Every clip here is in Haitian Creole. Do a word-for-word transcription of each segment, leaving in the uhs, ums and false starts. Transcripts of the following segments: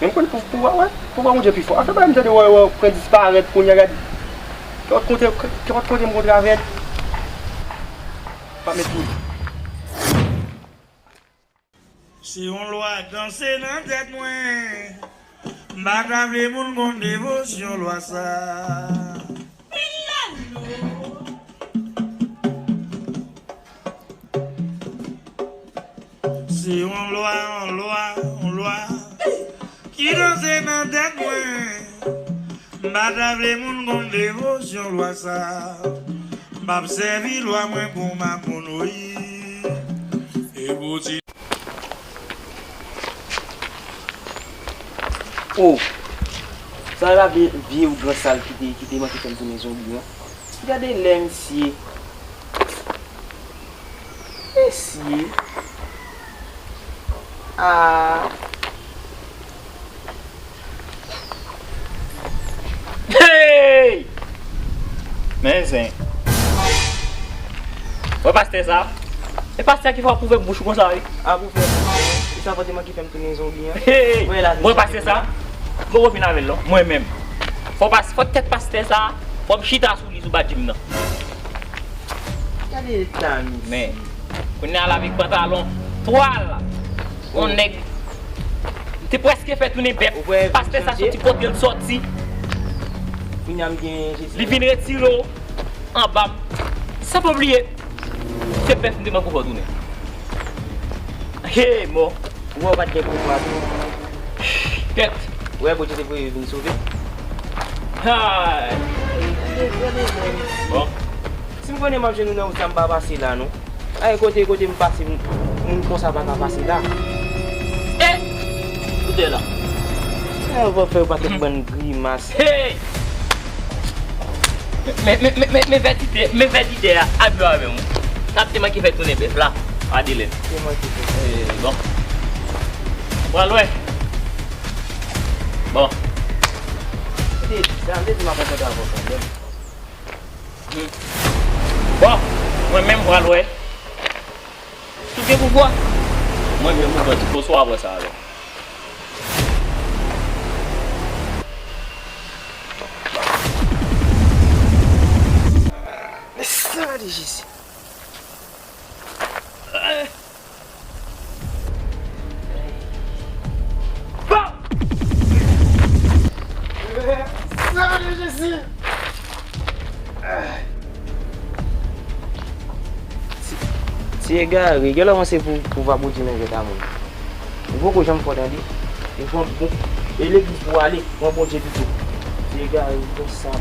Men m konn pou, pou, wè, pouvwa Bondye pi fò. Afè bagay m tande wè, wè, pran disparèt kounye a, gad. Kèpòt kote, kèpòt kote m kontre avè l. Pa met tou. Se yon lwa danse nan tèt mwen. M pa ta vle moun konn devosyon lwa sa. Se yon lwa, yon lwa, yon lwa ki danse nan tèt mwen. M pa ta vle moun konn devosyon lwa sa. M p ap sèvi lwa mwen pou mamonoyi. E pou ti Oh! Sa la vye, vye ougan sal ki te, ki te manke fè m tounen zonbi an. Gade lè misye. Mesye. Ah. Hey! Men zen. Wè pastè sa? E pastè ki fè w ap ouvè bouch ou konsa wi. Ap ouvè bouch mwen. E sa pa te manke fè m tounen zonbi an. Hey! Wè la, wè pastè sa? M poko fin avè l non, mwen menm. Fò pas, fò tèt pastè sa, fò m chita sou li sou badji m nan. Gade eta misye. Men, kounye a l avèk pantalon twal. Yon nèg, m te prèske fè tounen bèf. Pastè sa soti kote l soti. Kounye a m gen Jezi. Li vin retire w anba m. San pa bliye, se bèf m te manke fè w tounen. Hey, mò. Ou wè w pa t gen pouvwa tou. Kèt. Ou wè Bondye te voye vin sove. Hay. Bon. Si m konnen m ap jwenn ou nan wout sa, m pa pase la non. Ay, kote, kote m pase, m, moun konsa pa ka pase la. Eh! Koute la. Eh, ou pa fè, ou pa fè bann grimas. Hey! Men, men, men, men, men vètitè, men vètitè a, ap jwe avè m. Sa te manke fè tounen bèf la, Adelèn. Te manke fè. Eh, bon. Pral wè. Bon. Kote, sa m te di m ap rankontre avè w kanmenm. Bon, mwen menm pral wè. Si w gen pouvwa, mwen menm ou pran ti poso apre sa alò. Mèsi Jezi. Bon! Seyè Jezi! Ti, ti egare, gen lè w panse pou, pou va Bondye nan jwèt a moun. Ou poko janm fò tande. E fò, bon, e legliz pou ale, pran Bondye pito. Ti egare, ou konsa.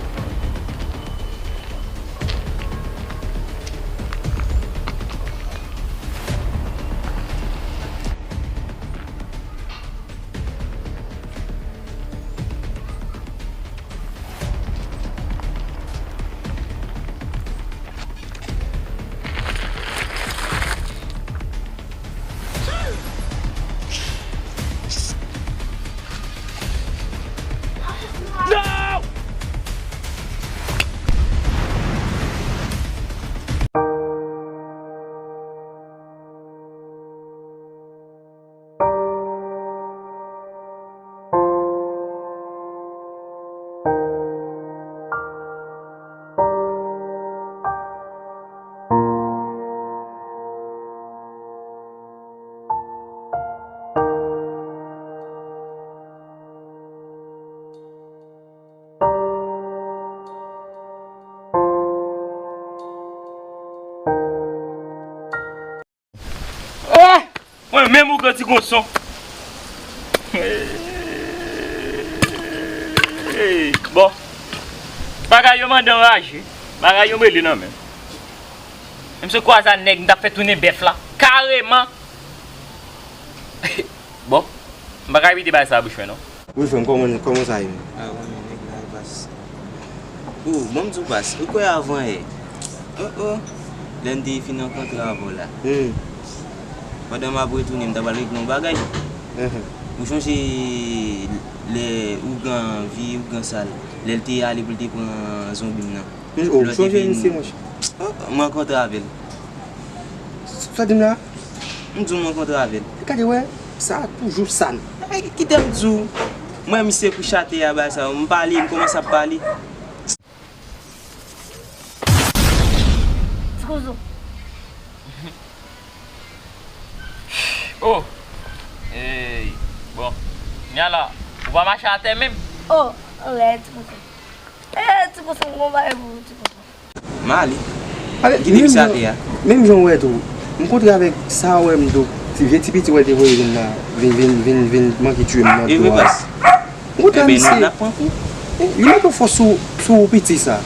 Eh! Mwen menm ou granti gon son. Bon. Bagay yo mande anraje. Bagay yo mele nan men. Menm se kwaza nèg m t ap fè tounen bèf la. Kareman. Bon. M pa ka evite bagay sa a bouch mwen non. Wi frè m, kòman, kòman sa ye menm? Ah, ou konnen nèg la e Pas. Oh, ban m di w Pas, ou kwè avan yè? Oh, oh. Lè n te fin rankontre avè w la. Hmm. Pandan m ap retounen, m ta pral regle yon bagay. Ahan. Ou chonje lè ougan, vye ougan sal, lè l te ale pou l te pran zonbi m nan? Oh, ou chonje misye, monchè? Oh, m rankontre avè l. Sa w di m la? M di w m rankontre avè l. Gade wè, sa toujou sa n. Ay, kite m di w, mwen misye pou chate a ba sa, m pale, m kòmanse ap pale. Ti Kouzo. Oh! Ey! Bon. Nyala, ou pa mache atè menm? Oh, anlè, Ti Kouzo. Eh, Ti Kouzo, m gon bagay pou ou, Ti Kouzo. M ale. Kite misye atè a. Menm jan w wè tou, m kontre avèk sa w wè m tou, ti vye ti piti w wè te voye vin la, vin, vin, vin, vin manke tiye m nan dlo a. M kontre avèk misye. Li mete yon fòs sou, sou piti sa.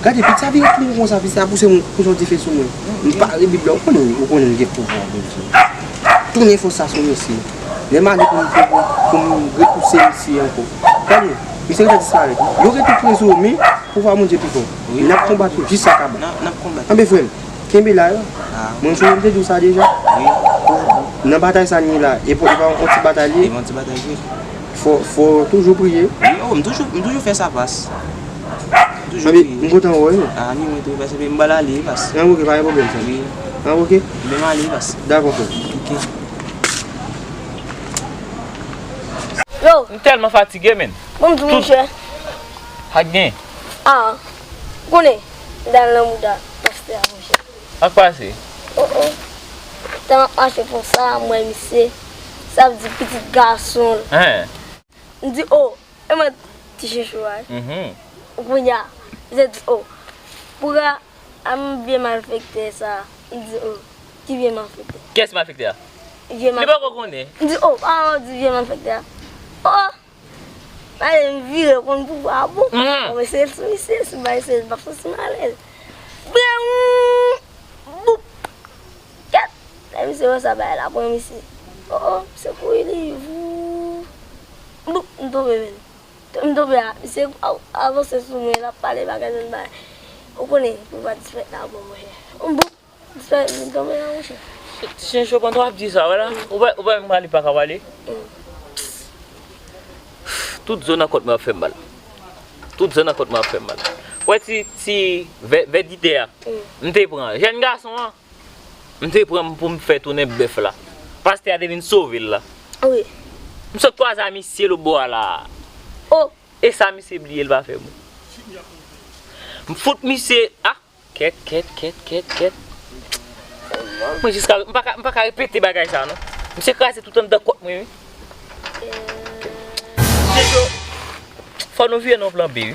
Gade, piti sa vin tou konsa, piti sa pouse m, pouse yon dife sou mwen. M pare Bib la, ou konnen, ou konnen m gen pouvwa Bondye. Tounen fòs sa sou misye. Lè m ale pou m, pou, pou, pou m repouse misye ankò. Gade, misye rete disparèt. Yo rete tou rezo, men pouvwa Bondye pi fò. N ap konbat yo jis sa kaba. Anben frè m, kenbe la yo. Mwen sonje m te di w sa deja. Nan batay sa n ye la, e pa yon ti batay li ye. Fò, fò toujou priye. Wi, oh, m toujou, m toujou fè sa pas. M toujou priye. M kontan wè w. Ah, ni mwen tou, pas, m ba l ale, pas. An, ok, pa gen pwoblèm, sa. Wi. An, ok. Ebyen, m ale, pas. Dakò, frè. Ok. Yo, M tèlman fatige, men. Bon, m di, monchè. Sa k gen? Ah, ou konnen, m t al nan mouda pastè a, monchè. Sa k pase? Oh, oh. Tan m ap mache konsa, m wè misye, sa vle di pitit gason l. Hen. M di, oh, e mwen ti chencho a. Kounye a, misye di, oh, pou ra a m vye malfektè sa. M di, oh, ki vye malfektè? Kiyès malfektè a? Vye Li poko konnen. M di, oh, pa di vye malfektè a. Oh, pale m vire konn pouvwa a bon. Mwen se sou misye, sou bay se, m p ap santi m alèz. Bren, boup. Kèt. Lè misye wè sa bay la pran misye. Oh, oh, misye kouri li. Vou. Boup, m tonbe, men. M tonbe a, misye avanse sou mwen, l ap pale bagay nan bagay. Ou konnen, pou pa disparèt la bon, monchè. M boup, disparèt, m tonbe la, monchè. Ti chencho, pandan w ap di sa, wè la, ou pa, ou pa menm prale, pa ka prale. Tout zo nan kont mwen ap fè m mal. Tout zo nan kont mwen ap fè m mal. Wè ti, ti vè, vè dite a, m te pran. Jèn gason an, m te pran pou m fè tounen bèf la. Pastè a te vin sove l la. Wi. M sot kwaze a misye lòtbò a la. Oh. E sa misye bliye l pa fè mwen. M fout misye, ah, kèt, kèt, kèt, kèt, kèt. Mwen jiska, m pa ka, m pa ka repete bagay sa non. Misye kraze tout anndan kòt mwen wi. Mesye yo, fò nou vire nan plan B wi.